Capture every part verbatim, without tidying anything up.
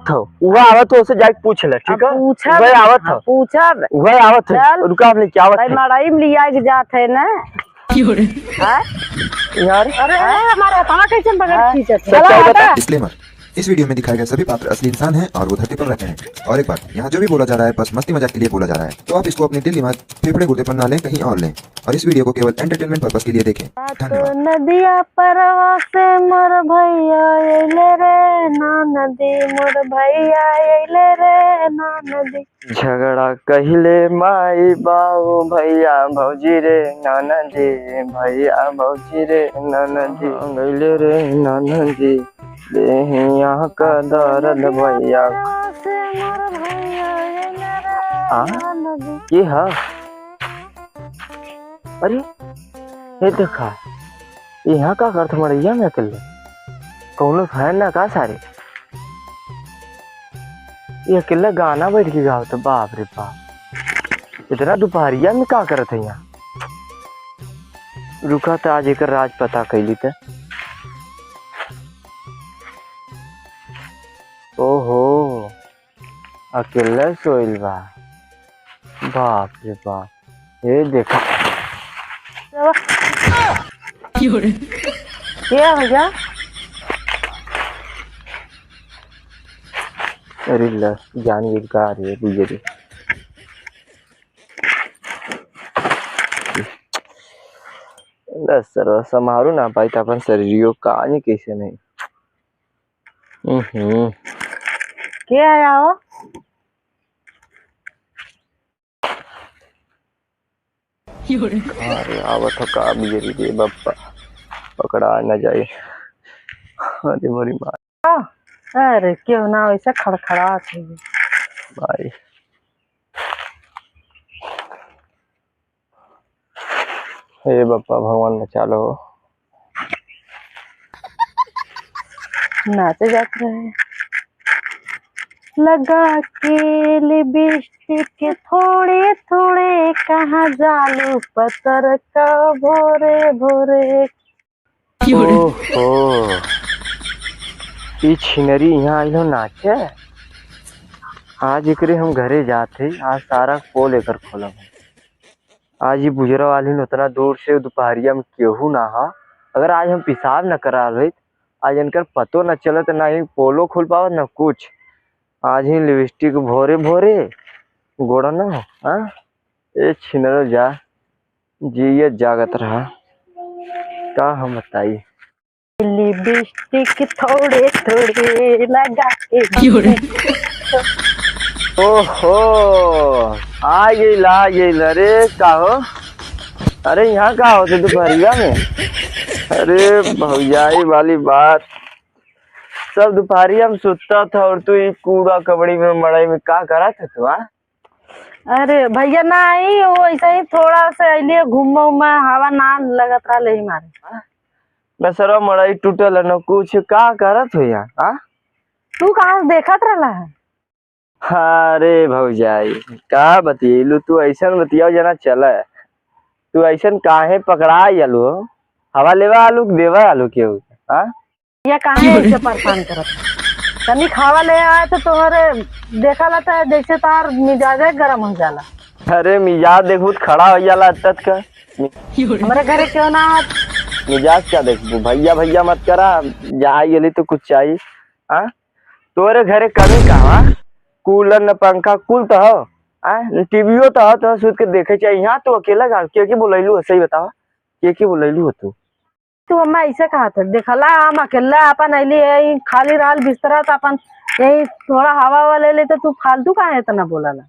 हो, वह आवत हो, उसे जाके पूछ ले, ठीक है? पूछब, वह आवत हो। पूछब। वह आवत है। चल। रुका, हम लेके आवत भाई, है। मड़ई में लिया के जात है ना। यार। अरे, हमारे हथवा कैसे बगल खींचत है? सच्चाई बता। Disclaimer, इस वीडियो में दिखाए गए सभी पात्र असली इंसान हैं और वो धरती पर रहते हैं। और एक बात, यहाँ जो भी बोला जा रहा है, बस मस्ती मजाक के लिए बोला जा रहा है, तो आप इसको अपने दिल, दिमाग, फेफड़े, गुर्दे पर ना लें, कहीं और लें। और इस वीडियो को केवल entertainment purpose के लिए देखें। धन्यवाद। नदिया परवा से मोर भैया अइले रे, ना नदी मोर भैया अइले रे, ना नदी। झगड़ा कहिले माई बाऊ भैया भौजी रे, ना नदी भैया भौजी रे, ना नदी गइले रे, ना नदी। देहिया का दर्द भैया। आ? के ह? अरे, ये देखा, यहाँ का करत मड़ैया में अकेले? कौनो फैन ना का सारे? ये अकेला गाना बैठ के गावत, बाप रे बाप। इतना दुपहरिया में का करत है यहाँ? रुका त आज एकर राज पता कैली त। ओहो, अकेले सोइल बा। बाप रे बाप, ये देखा। क्या भैया? अरे ला, जान गई का रे, बुझे रे। बस सरवा, समारू ना पाई त अपन शरीरियो का नहीं कैसे नहीं। हम्म। के आया हो? अरे आवत हो का बिजरी रे बप्पा, पकड़ा न जाए। अरे मोरी माँ। अरे क्यों ना वैसे खड़खड़ात है। भाई। हे बप्पा भगवान बचा लो। नाचे जात रहे। लगा के लिपस्टिक थोड़े थोड़े, कहाँ जालू पतर का भोरे भोरे। ओहो, ई छिनरी यहाँ आइल हो नाचे। आज एकरे हम घरे जात हई, आज सारा पोल एकर खोलब। आज ई बुजरा वाली न उतना दूर से दुपहरिया में केहू ना हा। अगर आज हम पेशाब न करा लेत, आज इनकर पतो न चलत, ना ही पोलो खोल पावत, ना कुछ। आज ही लिपस्टिक भोरे भोरे गोड़ा ना, हाँ? ए छिनरो जा, जियत जागत रहा, का हम बताई। लिपस्टिक थोड़े थोड़े लगा के क्यों रे? ओहो, आ गइल, आ गइल। अरे का हो? अरे यहाँ का होते दुपहरिया में? अरे भौजाई वाली बात, सब दुपहरिया में सुतत ह और तू ई कूड़ा कबड़ी में मड़ई में का करत ह तू, हाँ? अरे भैया नाही, वो ऐसे ही थोड़ा सा अइली घूमे उमे, हवा ना लगत रहले ही मारे। न सरवा मड़ई टूटल न कुछ, का करत हो यहाँ, हाँ? तू कहाँ से देखत रहला है? अरे भौजाई, का बतियलू तू, ऐसन बतियाओ जना चले। तू ऐसन काहे पकड़ा आलू हो? हवा लेवा आलू कि देवा आलू केहू, हाँ? या काहे ऐसे परेशान करत? तनी खावा ले आए तो तोहरे देखा लता है जैसे तार मिजाजे गरम हो जाला। अरे मिजाज देखबू त खड़ा हो जाला तत का। हमरे घरे क्यों ना आवत? मिजाज क्या देखबू? भैया भैया मत करा, जा गेली तो कुछ चाहिए। हाँ? तोरे घरे कमी का बा? कूलर न पंखा, कुल तो हो। हाँ? न टीवीओ तो हो, तो सुत के देखे चाहिए। यहाँ तू अकेला गाँव के, के बोलैलू हो? सही बतावा, के के बोलैलू हो तू? तू हमें ऐसे कहा था, देखला हम अकेला अपन अइली है, ई खाली रहल बिस्तरा, तो अपन यही थोड़ा हवा हवा ले लेते, तू फालतू काहे इतना बोला ला?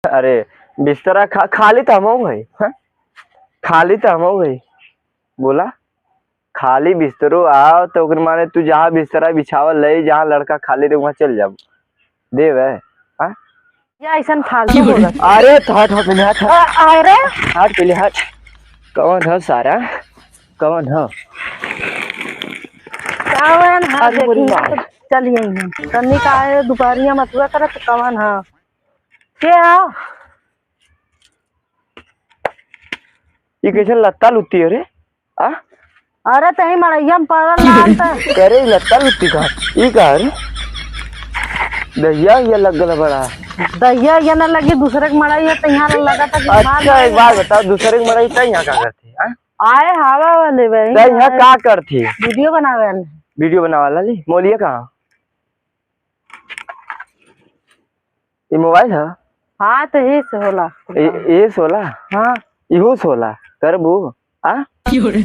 अरे बिस्तरा खा-, खाली तो हम हो भाई, हाँ? खाली तो हम हो भाई, बोला खाली बिस्तरो आओ तो ओकर माने तू जहाँ बिस्तरा बिछावल ले, जहाँ लड़का खाली रहे वहाँ चल जाब, देवे, हाँ? या ऐसन फालतू बोलत। अरे, तो हट, हट, पहले हट, हट। अ-, अरे? हट, पहले हट। कौन हो सारा? कौन हो? कौन है? आज देखी, बुरी बात। चलिए ही। तन्नी का है, दुपहरिया में अथुआ करत, कौन है? के है? ई कैसे लत्ता लुत्ती है रे? आ? अरे तही मड़ैया में पड़ल रहल त। करे ई लत्ता लुत्ती का? ई का रे? दहिया, ये लग गल बड़ा। दहिया, ये ना लगी, दूसरे के मड़ई है, तो यहाँ लगा था कि अच्छा, मार एक बात बताओ, दूसरे के मड़ई तो यहाँ का करती, हाँ? आए हवा वाले भाई, तो यहाँ आए। का करती? वीडियो बनावे वाले। वीडियो बनावे वाला ली? मोलिया कहाँ? ई मोबाइल ह? हाँ, तो यही से होला। ए, ए से होला? हाँ। इहू से होला? करबू? आ? क्यों रे?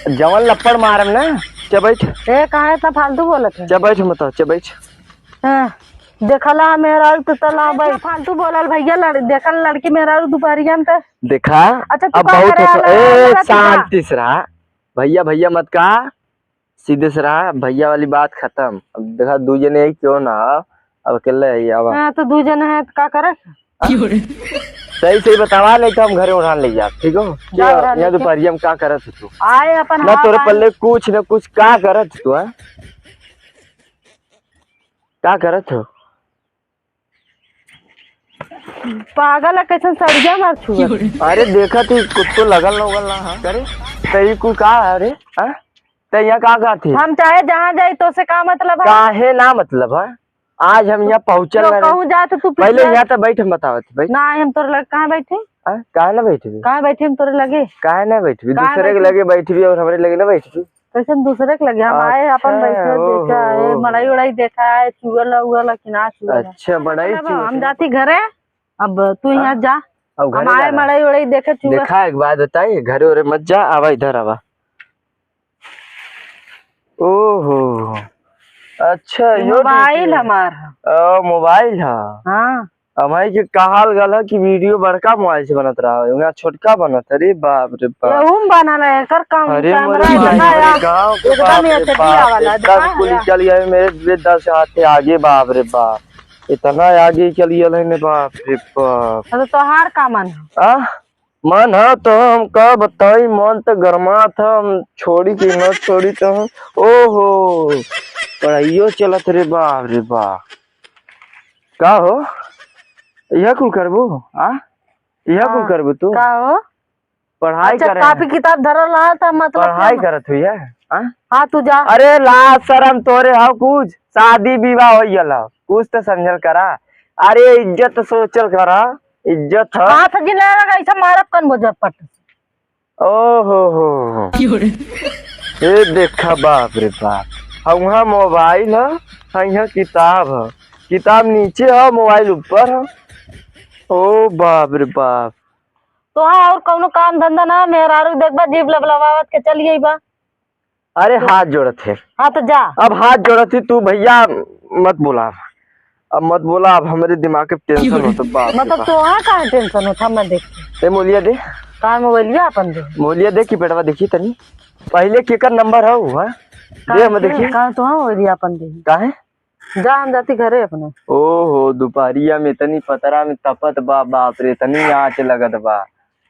जवन लप्पड़ मारम ना, चे बैठ। ए, काहे इतना फालतू बोलत है? चे बैठ, मत, चे बैठ। हाँ, देखला मेहरारू तो तला भाई। फालतू बोलल भैया, लड़-, देखल लड़की मेहरारू दोपहरिया में तो। देखा? अच्छा, तू अब का बहुत करे होता। वाला ए, है? शांति से रहा। भैया, भैया मत कहा। सीधे से रहा, भैया वाली बात खत्म। अब देखा, दू जने ही क्यों ना, अब अकेले ही आवा। हाँ, तो दू जने हैं, तो का करे? क्यों रे? सही सही बतावा, नहीं तो हम घरे उड़ान ले जाब, ठीक हो? जा, उड़ान यहाँ लेके। दोपहरिया में का करत हो तू? आए अपन ना, हाथ तोरे आए। पल्ले कुछ ना कुछ का करत हो तू, हाँ? का करत हो? पागल है, कैसन सड़िया मार छुआ। अरे देखा तू, कुछ तो लगल ना उगल ना, हाँ? करे? तेरी कुल का है रे? हाँ? ते यहाँ का करत ही? हम चाहे जहाँ जाई, तो से का मतलब है? काहे ना मतलब है? आज हम यहाँ पहुँचल क्यों ना रहे। कहूँ जा तो तू पहले पिछला यहाँ तो बैठ, हम बतावत, बैठ। ना, हम तोरे लगे कहाँ बैठी? हाँ? काहे ना बैठबी? कहाँ बैठी हम तोरे लगे? काहे ना बैठबी? काहे दूसरे के बैठी? लगे बैठबी और हमरे लगे ना बैठबी? कैसन दूसरे के लगे? हम आए, अपन अच्छा, बैठे, ओहो। देखा है, मड़ई उड़ई देखा है, चुअल उअल कि ना चुअल। अच्छा, मड़ई मतलब, चुअल हम है। जाती घरे, अब तू हाँ? यहाँ जा। अब घरे हम आए, जाना। मड़ई उड़ई देखे, चुअल। देखा, एक बात बताई, घरे उरे मत जा, आवा इधर आवा। ओहो, अच्छा, ये यो मोबाइल ठीक है। हमार है। ओ, मोबाइल है। हाँ। अब भाई के कहाल गल है कि वीडियो बड़का मोबाइल से बनत रहा है, यहाँ छोटका बनत है। अरे बाप रे बाप। एहू में बनल है, एकर काम अरे कैमरा मोरे भाई, इतना मोरे है, गाँव के एकदम बाप रे एच डी बाप, वाला, एकदम देखा कुल है? चल गए मेरे, मेरे दस हाथ से आगे, बाप रे बाप, इतना आगे चल गए है ने, बाप रे बाप। तो तोहार का मन है? आ? मन ह तो हम का बताई, मन त गरमात ह, हम छोड़ी कि न छोड़ी त हम, ओहो, पढ़ाइयो चलत रे, बाप रे बाप। का हो, इहे कुल करबू? आ? इहे कुल हाँ। करबू तू? का हो? पढ़ाई अच्छा, करे। कापी किताब धरल रहा था, मतलब पढ़ाई क्या? करत हुई है? आ? हाँ, तू जा। अरे लाज शरम तोरे हव कुछ? शादी विवाह हो गल हव, कुछ तो समझल करा। अरे इज्जत सोचल करा। इज्जत ह। हाथ जिन लगा, ऐसा मारब कन बोझ पट। ओहो हो हो। क्यों रे? ए देखा, बाप रे बाप, हाँ, वहाँ मोबाइल ह, हाँ, यहाँ किताब ह। किताब नीचे ह, मोबाइल ऊपर ह। ओ बाप रे बाप। तो हाँ, और कौनो काम धंधा ना, मेहरारू देखबा, जीभ लबलबावत के चल गई बा। अरे हाथ जोड़त है। हाँ तो जा। अब हाथ जोड़त ही तू भैया, मत बोला, अब मत बोला, अब हमरे दिमाग के टेंशन होत बा। मतलब तो हाँ काहे टेंशन होत, हम देख। ए मोलिया दे। कहाँ मोबाइलिया अपन दे? मोलिया दे की पेटवा देखी तनी। पहले केकर नंबर है वो, हाँ? दे हम देखी। कहाँ तो हाँ मोबाइलिया अपन दे। काहे? जा हम जाती घरे अपने। ओहो, दुपहरिया में इतनी पतरा में तपत बा, बाप रे, इतनी आँच लगत बा।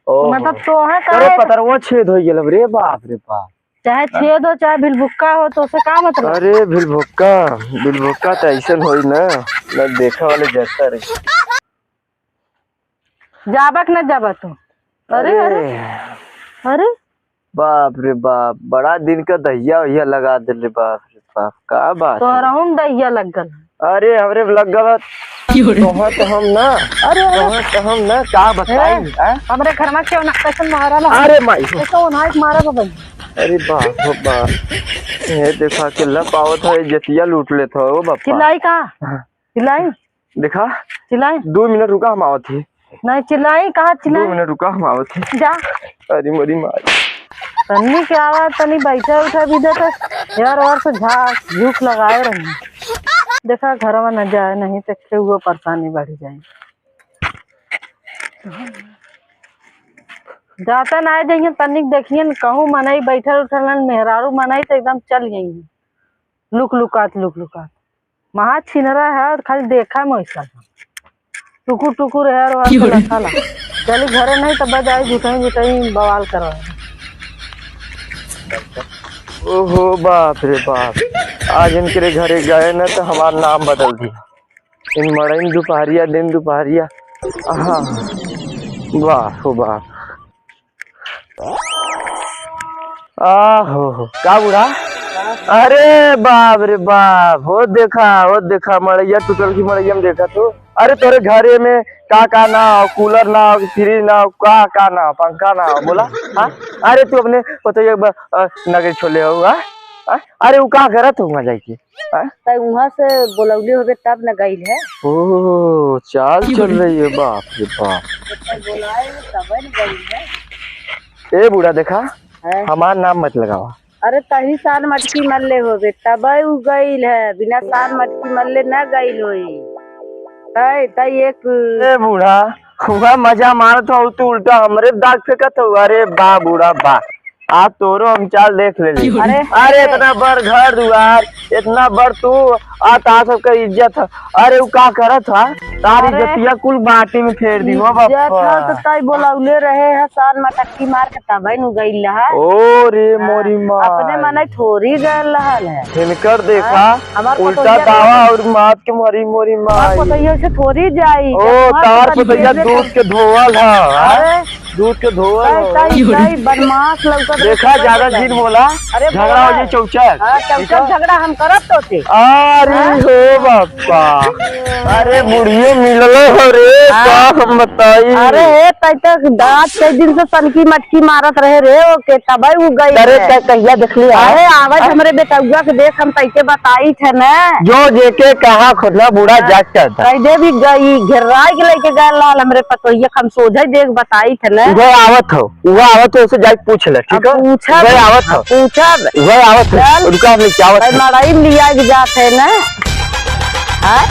ओहो। मतलब तो हाँ अरे काहे? पतरवा छेद हो गया रे, बाप रे बाप। चाहे छेद हो, चाहे भिलभुक्का हो, तो से का मतलब? अरे भिलभुक्का, भिलभुक्का तो ऐसन होई ना, ना देखा वाले जैसा रे। जाबा कि ना जाबा तू? अरे, अरे, अरे। अरे। बाप रे बाप, बड़ा दिन का दहिया वहिया लगा दिले, बाप रे बाप, का बात है? तोहरहू में दहिया लग गल। अरे, हमरे लग गल। क्यों रे? तोहर तो हम ना, अरे, अरे। तोहर तो हम ना, का बताई, ए, हैं? हमरे घर में क्यों ना, कैसन मारा ला? अरे माई हो। कैसे उन्हाई मारा बा भाई? अरे बाप हो बाप। ये देखा के लप आवत है, जतिया लूट लेत हो, ओ बापा। चिल्लाई का? हाँ। चिल्लाई? देखा? चिल्लाई? दो मिनट रुका, हम आवत ही। नहीं, चिल्लाई, कहाँ चिल्लाई? दो मिनट रुका, हम आवत ही। जा। अरे मोरी माई। तन्नी के आवा, तनी बैठा उठा भी देता। यार, और से झा-, झूठ लगाए रही। देखा, घर में न जाए, नहीं तो केहू परेशानी बढ़ जाए। जाता ना जाइए, तनिक देखिए न, कहूँ मनई बैठल उठल न, मेहरारू मनई तो एकदम चल गई, लुक लुकात, लुक लुकात। महा छिनरा है और खाली देखा में वैसा टुकुर टुकुर है और वहाँ से क्यों रे? रखा ला। चली घरे नहीं तो बजाई जुटाई जुटाई बवाल करो। ओहो बाप रे बाप, आज इनके घरे गए ना तो हमार नाम बदल दी। इन मड़इन दुपहरिया, दिन दुपहरिया। हाँ, वाह हो वाह। आहो हो, का बूढ़ा? अरे बाप रे बाप, हो देखा, हो देखा, मड़ैया टूटल की मड़ैया में देखा तू। अरे तोरे घरे में का का ना हो, कूलर ना हो, फ्रिज ना हो, का का ना हो, पंखा ना हो, बोला? हाँ? अरे तू अपने पतोहिया के ब-, अ, नगे छोले हो, हाँ? हाँ? अरे उ का करत हो वहाँ जाइके? हाँ? त उहाँ से बोलौले होबे तब न गइल है। ओ, चाल चल रही है, बाप रे बाप। जब तक बोलाए हो तबे न गइल है। ए बूढ़ा देखा, हैं? हमार नाम मत लगावा। अरे तही सान मटकी मरले होबे, तबे उ गइल है, बिना सान मटकी मरले न गइल होई। तय, तय एक ए बूढ़ा, हुआ मजा मारत हो, तू उल्टा हमरे दाग फेंकत हो। अरे बा बूढ़ा बा, आज तोरो हम चाल देख लेली। अरे, अरे अरे। इतना बड़ घर दुआर, इतना बड़ तू, आ ता सबका इज्जत है। अरे उ का करत हा? तार अरे। इज्जतिया कुल माटी में फेर दी हो इज्जत बापा। है तो तई बोलौले रहे है, सान मटकी मार के तबे नु गइल रहा। ओ रे हाँ, मोरी माँ। अपने मने थोड़ी गइल रहल है। हिनकर देखा, हाँ, हमार उल्टा पतोहिया दावा देखा। और मात के मरी मोरी हमार माई। पतोहिया से थोड़ी जाई, ओ, जब हमार तार पतोहिया पतोहिया दूध के धोवल है, हाँ? अरे, दूध के धोवल तई, हो। तई, तई, बदमाश लौकत देखा, रहे, ज्यादा तई। झीन बोला, अरे, झगड़ा हो बोला। जाई चौचक। हाँ, चौचक ठीक है? झगड़ा हम करब तो से। अरे हाँ? हो बापा। अरे बुढ़ियो मिलल हो रे, हाँ। का हम बताई? अरे, तई तो दाँत के दिन से सनकी मटकी मारत रहे रे, ओके, तबे उ गई अरे, है। तै कहिया देखली है? अरे, आवत हाँ? हमरे बेटउआ के देख, हम तैके बताई थे न। जो जेके कहा खुदला बूढ़ा हाँ। जाग करता। कैदे भी गई, घेराई के लेके गए लाल, हमरे पतोहिया के हम सोझे देख बताई थे न। उहे आवत हो, उहे आवत हो, उसे जाके पूछ ले, ठीक अब है? पूछब, उहे आवत हो। पूछब। उहे आवत हो। चल। रुका, हम लेके आवत भाई, हो। मड़ई में लिया के जात है न। हाँ?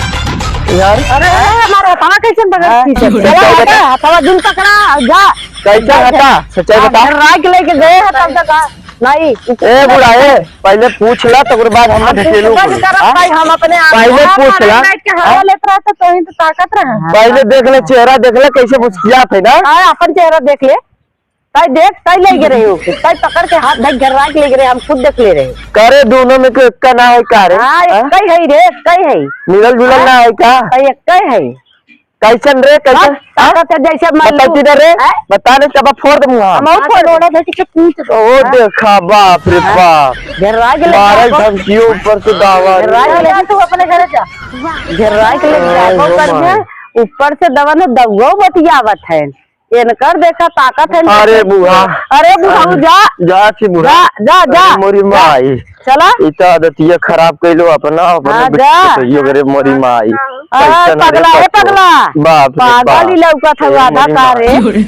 यार। अरे, अरे, हमारा हथवा कैसे पकड़ हाँ? खींचे? कैसे चला, बता? हटा, हथवा जिन पकड़ा, जा। कैसे जा, हटा? जा। सच्चाई हाँ, बता। घेराई के लेके गए हैं तब तक, हाँ। नहीं, ए बूढ़ा, ए, पहले पूछ ला, तो ओकरे बाद हम हम ढकेलू पूछबे बोली। करब हाँ? भाई, हम अपने आप पहले हाँ, पूछ ला। बैठ के हवा हाँ? लेत रहा, तो तोही तो ताकत रहा। पहले देख ले, चेहरा देख ले, कैसे मुस्कियात है ना? हाँ, अपन चेहरा देख ले। तई देख, तई ले गए रहे हो, तई पकड़ के हाथ धक घेरा के ले गए रहे, हम खुद देख ले रहे। करे दोनों में के एक्का ना है का रे? हाँ, हाँ? एक्का ही है रे, एक्का ही है। मिलल जुलल हाँ? ना है का? तई एक्का ही है। कैसन रे, कैसन? हाँ, हाँ? ताकत है जैसे मार बता लूं। किधर रे? हैं? बता नहीं तब फोड़ दूंगा हम। हम और फोड़। लोड़ा धर के पूछ दो। ओ हाँ? देखा, बाप रे हाँ? बाप। घेरा के ले मारे जाओ। धमकियों ऊपर से दावा। घेरा के ले जा, तू अपने घरे जा। घेरा के ले जा, ओए वो हो कर माई। दे। ऊपर से दवा न दउआ बतियावत है। इनकर देखा ताकत है अरे इनकर। बूढ़ा। अरे बूढ़ा, अरे जा। जा छी बूढ़ा। जा, जा, जा। अरे मोरी जा। माई। चला। ई त आदतिया खराब कइलो अपना, अपने हाँ, बेटी जा। के सहियो करे मोरी माई। हाँ, कैसन रे पगला, हे पगला। बाप रे पागल बाप। ही लौकत हौ ए आधा मोरी का रे। माई।